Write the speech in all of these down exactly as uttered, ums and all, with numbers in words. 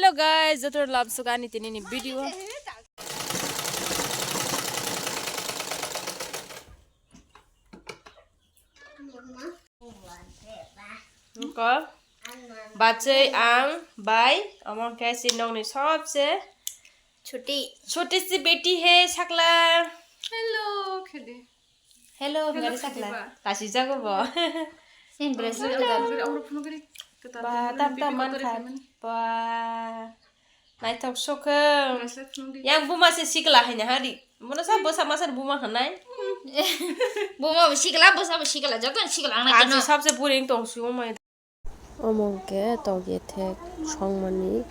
Hello guys, joto lamsuk ani tini ni video. Ko bachai ang bai among ke si nong ni sobse chuti chuti si beti he sakla. Hello khede. Hello, hello, gari sakla. Khadiba. Kasi jago bo. Same dress. Ba, tam tam man kha. Ba. Naithok sokhe. Yang buma se sikla haina hari. Mono sa bosa masa buma hanai. Buma bo sikla, bosa bo sikla, joto sikla ang naikhe. Ang si sabse puring tong si umai. Omo hwnkhe tokye thek songmani,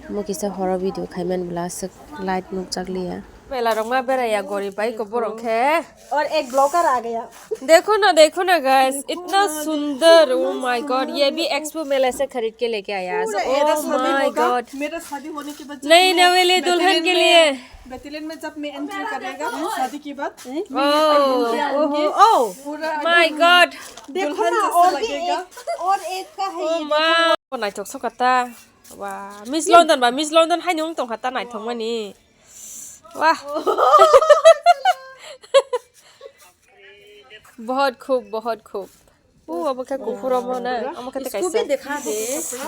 omo kisa horo video khaimani bwla aswk light nukjakliya. Mela rok ma beraiya gori bai ko borok khe. और एक ब्लॉगर आ गया। देखो ना, देखो ना guys, इतना सुंदर, oh my God, ये भी एक्सपो मेला से खरीद के लेके आया। Oh my God। मेरा शादी होने के बाद जब नई मैं नवेली दुल्हन के लिए। बैतलियन में जब मैं एंट्री करेगा शादी के बाद, मैं ये पहन के आऊंगी। Oh, oh, oh। पूरा my God। देखो ना, और भी एक, और एक का है ये। Oh ma। Naithok sokha ta. Wa, Miss London ba, Miss London haino wng tongkha ta naithokmani. Wa. बहुत खूब, बहुत खूब. ओ, अब क्या कुकुर अब ना, अब क्या इसको भी दिखा दे।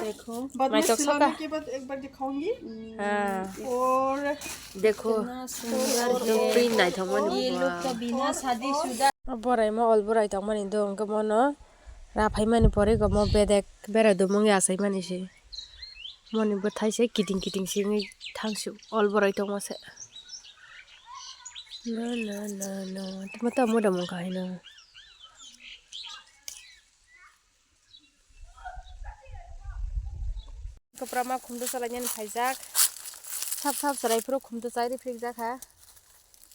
देखो, बाद में नाइथोक सिलाने के बाद एक बार दिखाऊंगी। हाँ। और देखो, कितना सुंदर है। प्रिंट नाइथोक मन ये लोग तो बिना शादीशुदा। Borai ma ol borai tong mani do, hwnkhe mono raphai mani pore go mo bedek bera dumung ya asai mani se. Moni bwthai se kiting kiting simi thangsu ol borai tongma se. No, no, no, no. Tamo tamo da mung kahai no. Kwprama khumtu salainani phaijak. Sap sap chwrai phuru khumtu chai riphrikjak ha.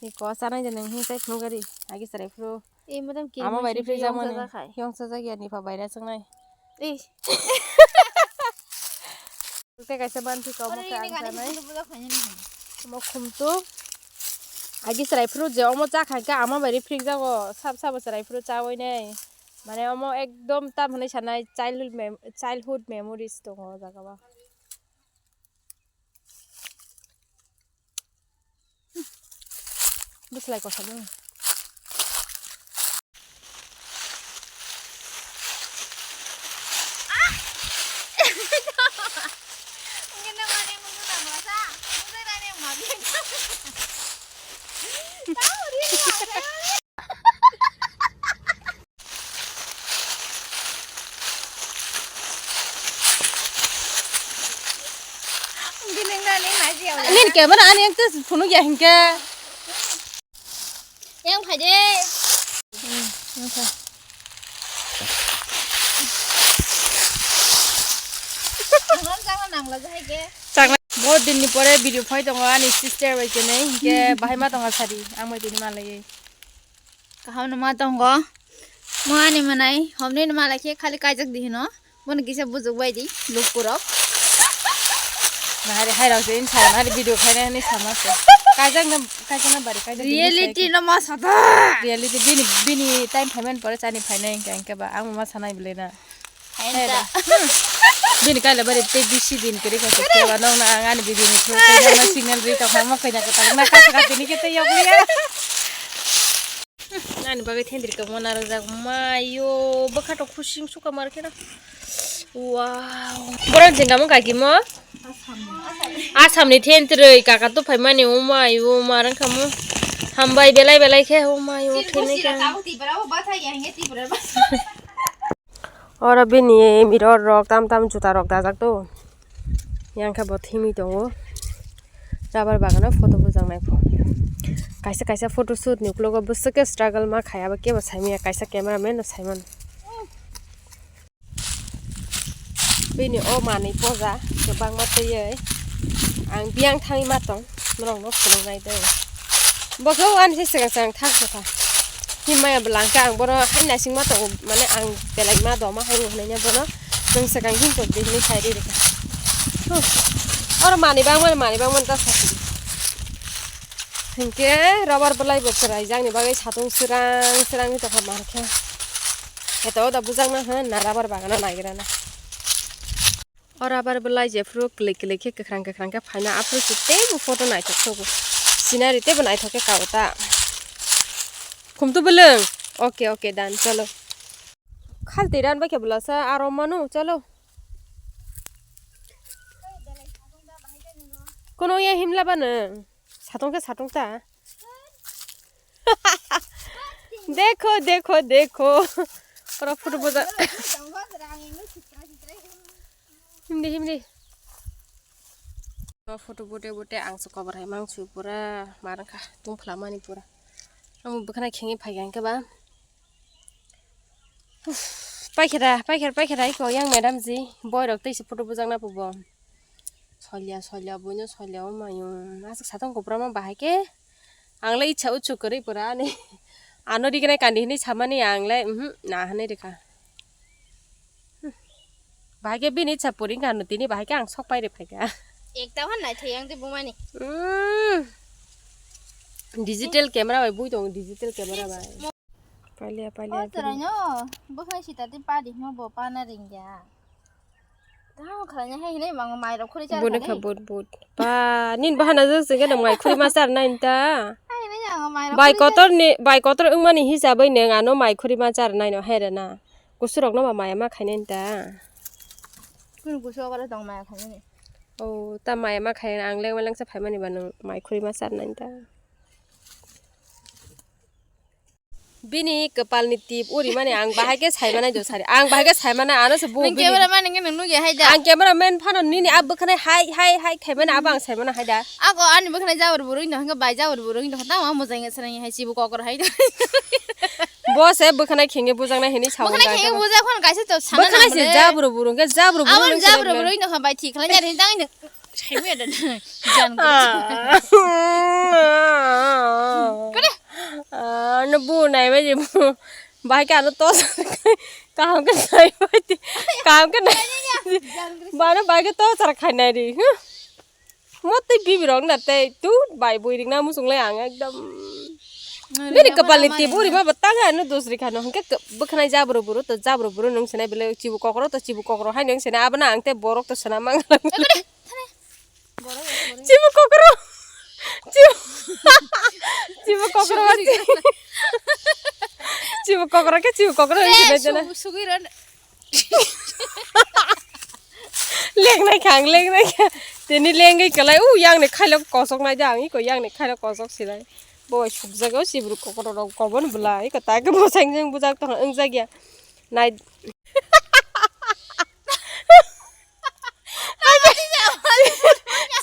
Ni ko chanai de nang hi chai phunu gari. Agi chwrai phuru. Ei madam ke ama bai riphrikjak mani. Yong sajak ya ni pha bai ra changnai. Ei. Tei kaisa ban phi kok mo khe ang chanai. Mo khumtu. Agi chwrai phuru je omo cha kha khe ama bai riphrikjago. Sap sap chwrai phuru chawi nai. Mane omo ekdom tam hinwi sanai childhood mem-, childhood memories tongo o jaga o. Bwslai kosa bw. Nini camera ani ekta phunuk ya hinkhe. Yang phai de. Hmm, yang phai. Ang chakna nangla jahai ke. Chakna. Bahut din ni pore video phai tongo ani sister bai kene hinkhe bahai ma tongo sari ang bai tini malai. Kaham no ma tongo. Mo ani manai homni no malai khe khali kaijak di hino. Bono kisa bujuk bai di, lukurok. Nahari hai rok se insa nahari video khaina hinwi sama se. Kajak na, kajak na bari kajak bini reality se no ma sata. Reality bini, bini time phaimani pore chani phainai hingke hingke ba ang ma sanai bwle na. Hai da. Hmm. Bini kaila bari tei bisi din kiri kha se keba nong na ang ani video ni through tei nong na signal ri tong kha mo khaina kwtal na kha kha tini khe tei yok ya. Ani bagwi thendri kamo narwkjak mayo bwkha tok khusing suka mar kheno. Wow. Borok jingamo kaki mo? Assam ni thendri kaka tu phaimani umai umar wngkha mo. Hambai belai belai khe umai o thene khe. Oro bini mirror rok tam tam juta rok dajak to. Yang khe bo thimi tongo. Rubber bagano photo bujak nai pho. Kaisa kaisa photo shoot ni uklogo bwswk khe struggle ma khai abo kebo saimanya kaisa camera man no saimano. Bini o manwi poja kwbangma twiwi ang biyang thangwi ma tong norokno phunuknai de. Bo khe o ani se swkang swkang thang khe kha. Himaya bwla hwnkhe ang bono hai naisingma tongo, mane ang belai ma doma hai wng hinui bono, "Nwng swkang him tong di," hinui sai rwi rwkha. Huh. Oro manwi bangmani, manwi bangmani ta sakhe. Hinkhe rubber bwlai bo chwrai jakni bagwi satung srang srang wng tongkha mankhe. Heto da bujakna hwn na rubber bagano naigirana. Oro abar belai jephuru kwlwi kwlwi khe kwkhwrang kwkhwrang khe phaina, aphuru se teibo photo naithok thogo. Scenery teibo naithok khe kao ta. Khumtu bwlwng. Okay, okay, done. Chalo. Khaltwi ran bai khe bwlasa aro manu. Chalo. Kono ya himla bana. Satong khe satong ta. Dekho, dekho, dekho. Oro photo boja. Himdi, himdi. O photo bote bote ang se kobar hai mangsu pura marang kha tungphla mani pura. Ang bwkhana khengwi phai kha hwnkhe ba. Uff, paikhe da, paikhe da, paikhe da, iko yang madam ji, boy rok tei se photo bujak na pubo. Solia, solia, buino solia, o mayung. Aswk satong kopra ma bahai khe. Ang le icha uchu kwrwi pura ani. Ano rignai kandi hinwi samani ang le, mhm, na hinwi rikha. Hmm. Bahai khe bini icha puri wngkha ano tini bahai khe ang sok pai rikha kha. Ekta hwn naithai ang je bumani. Hmm. Digital camera bai bui tongo, digital camera bai. Palia, palia, O palia. Chwraino bwkhwnai sita tei padi hwnba bo pana ringya. Tamo khlaina hai hinwi mango mairok khuri char Boni kha kha bot bot. Pa, nin bahana jwk singke nang mai khuri ma char nai ta. Hai hinwi mango mairok Bai khuri char- kotor ni, bai kotor wngmani hisabwi nang ano mai khuri ma char nai no hai rena. Kusurok no ba maya ma khainai ta. Kunu kusu okoro tong maya khainani. O, ta maya ma khainai ang leng leng sa phaimani ba nang mai khuri ma char nai ta. Bini kwpalni tip uri mani ang bahai khe sai manai do sari. Ang bahai khe sai manai ano se bu Nang bini camera man nang nang nugya hai da. Ang camera man phano nini ab bwkhanai hai hai hai khai mani abo ang sai manai hai da. Ako ani bwkhanai jabor burui no hwnkhe bai jabor burui no tamo mojang ya sarang hai chibu kokor hai da. Bo se bwkhanai khenge bujaknai hini sao. Bwkhanai khenge bujak phano kaisa to sana. Bwkhanai se jabor burung khe jabor burung. Abo jabor burui no bai thik khlai ya rin tang. Saimu ya dan. Jan. Ah. Kore. Ah, no bu nai ba je bu. Bai ka no to kaham ka nai ba ti. Kaham ka nai. Ba no bai ka to sar khai nai ri. Mo tei bibi rok na tei tu bai bui ring na musung le ang ekdom. Bini kapal ni tiburi ma batang ano dos ri khano hingke bwkhanai jabro buru to jabro buru nung sinai bele chibu kokro to chibu kokro hai nung sinai abana ang tei borok to sana mang. Chibu kokro. Chibu, chibu kokro. Chibu kokro ke chibu kokro. Sugui ron. Lengnai kha ang, lengnai kha. Tini lengwi kwlai, u yang ni khailok kosok nai da ang, iko yang ni khailok kosok silai. Bo sukjago chibu kokro rok kobon bwlai, iko ta ke bo saingjang bujak tong wng jak ya. Nai.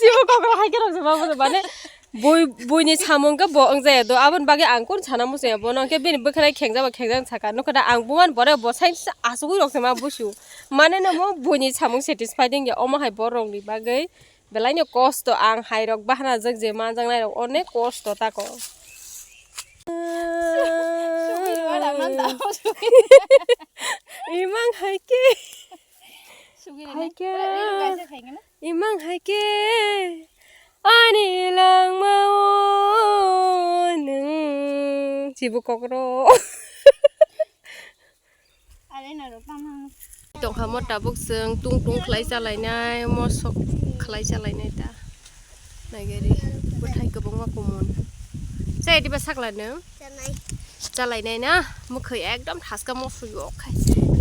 Chibu kokro hai khe rok se ma bo mane bui, buini samung khe bo wng jaya do, aboni bagwi ang kun sana muchung ya bono, hwnkhe bini bwkhwnai khengjak ba khengjak saka, nukha da ang buman bore bo sai asugwi rok se ma busu, mane no mo buini samung satisfied wng ya, omo hai borok ni bagwi belai no kosto, ang hai rok bahana jak je manjak nai rok onek kosto tako. Imang hai khe. Sugwi rw nai. Hai khe. Ring kaisa khai gana. Imang hai khe. Ani langmao nwng chibu kokro. Are na ro tamo. Tongkha mo tabuk chwng tung tung khlai chalainai, mosok khlai chalainai ta. Naigari bwthai kwbangma kumun. Chai diba sakla nwng? Chanai. Chalainai na, mwkhwi ekdom thaska mosok yok khai.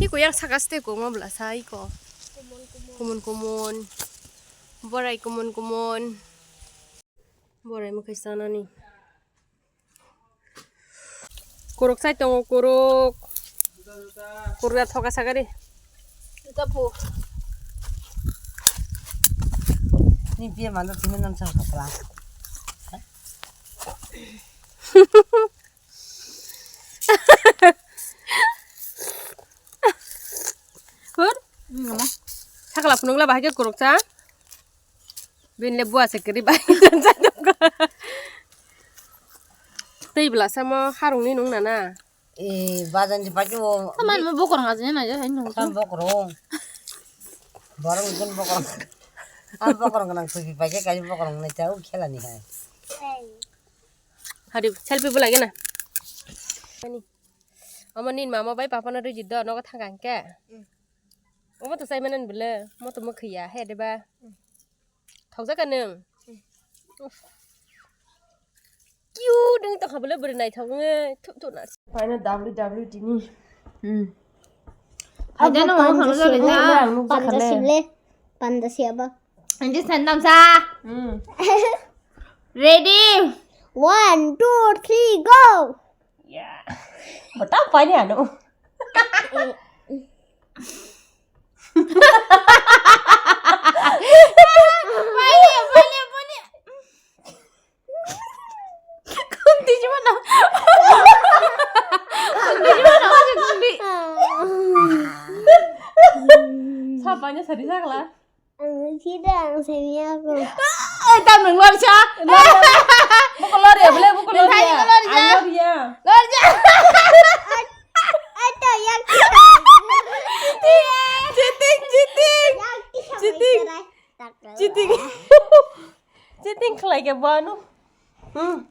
Iko yang saka ste koma bwla sa iko. Kumun, kumun. Kumun, kumun. Borai kumun, kumun. Borai mwkhwi sanani. Kuruk sai tongo, kuruk. Kuruk ya thoka sagari. Ita pu. Ni pia manda tumi nam sang kapla. Kur? Ngama. Sakala phunukla bahai khe kuruk sa. Bini le bua se kwrwi bai. Tei bwla samo harungni nung nana. E, bajan di pagi wo. Saman mo bokorong aja na ya, hai nung. Kam bokorong. Borong gun bokorong. Am bokorong nang sugi pagi kai bokorong nai ta u khela ni hai. Hari selfie bwla gena. Ani. Omo nin mama bai papa no rwdi do nogo thang kang ke. Mm. Omo to chai mano bwle, mo to mwkhwi ya, he de ba. Thokjak ka nwng? Cute wng tongkha bwle, bwrwi naithok wngwi, thup thup na. Paina W W T ni. Hmm. Haida no, panda siyaba, panda siyaba. Indi sandam sa. Hmm. Ready? One, two, three, go! Ya. Bata pani ano. Pani, pani, pani. Kunti cuma na. Kunti cuma na, kunti. Sapanya sari sakla. Ang sida ang semiya ko. Ay, tam nang lor cha. Buko lor ya, bole buko lor ya. Lor cha. Lor cha. Ato yang. Cheating, cheating. Cheating. Cheating. Cheating khlai ke banu. Hmm.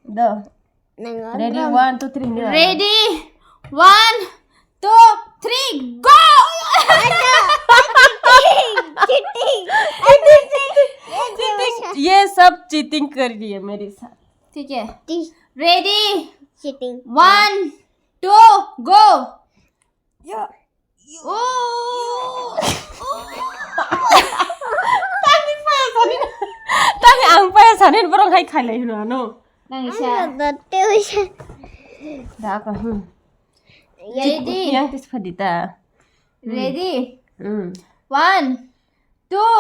Do. Ready, one, two, three, ready? One, two, three, go! Cheating! Cheating! ये सब चीटिंग कर रही है मेरे साथ। ठीक है। Ready? Cheating. One, two, go! Oh. Tani paya sanin. Tani ang paya sanin borok hai khailai hino ano. Nang isa. Da ko hmm. Ready? Yang tis phadita. Ready? Hmm. One, two,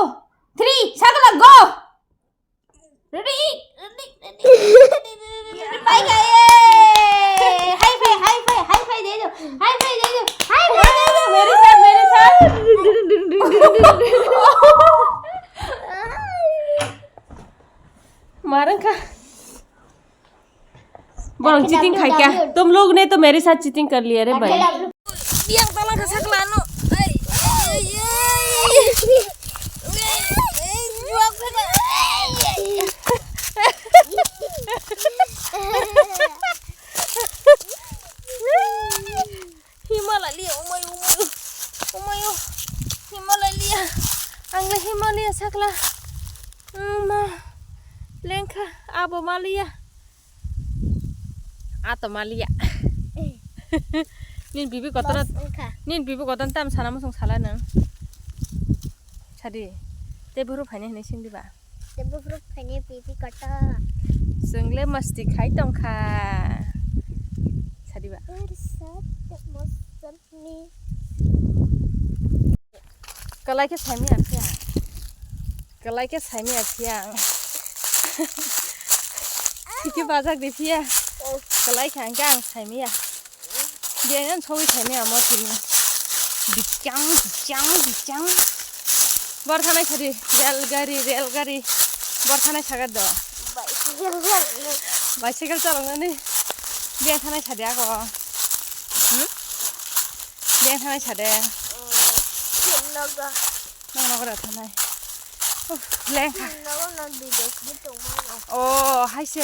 three, sakala go. Ready? Ready? Ready? Ready? Bye, guys. High five, high five, high five दे दो. High five दे दो. High five दे दो. मेरे साथ, मेरे साथ. मारन का. Borok cheating khai kya? तुम लोग ने तो मेरे साथ चीटिंग कर लिया रे भाई. Yang tala ka sakla no. Ai, ai, ai, ai. Ai, ai, juak phela. Ai, ai. Himalaya, omayo, omayo. Omayo. Himalaya. Ang le Himalaya sakla. Ma. Lengkha, abo maliya. Ato maliya. Nin bibi kotor. Nin bibi kotor tam sana musung sala nang. Sadi. Te buru phaini hinwi sing diba. Te buru phaini bibi kotor. Sung le masti khai tongkha. Sadi ba. Kalai khe saimaya phiya. Kalai khe saimaya phiya ang. Tiki bajak di phiya. Kalai khe ang khe ang saimaya. Biang ang sawi saimaya mo tini. Bichang, bichang, bichang. Bor thanai sadi, rel gari, rel gari. Bor thanai sagar do. Bicycle chaloknani. Biang thanai sadi ako. Hmm? Biang thanai sade. Nogo. Nang nogo da thanai. Uf, lengkha. Nogo nang video khai tongmano. Oh, hai se.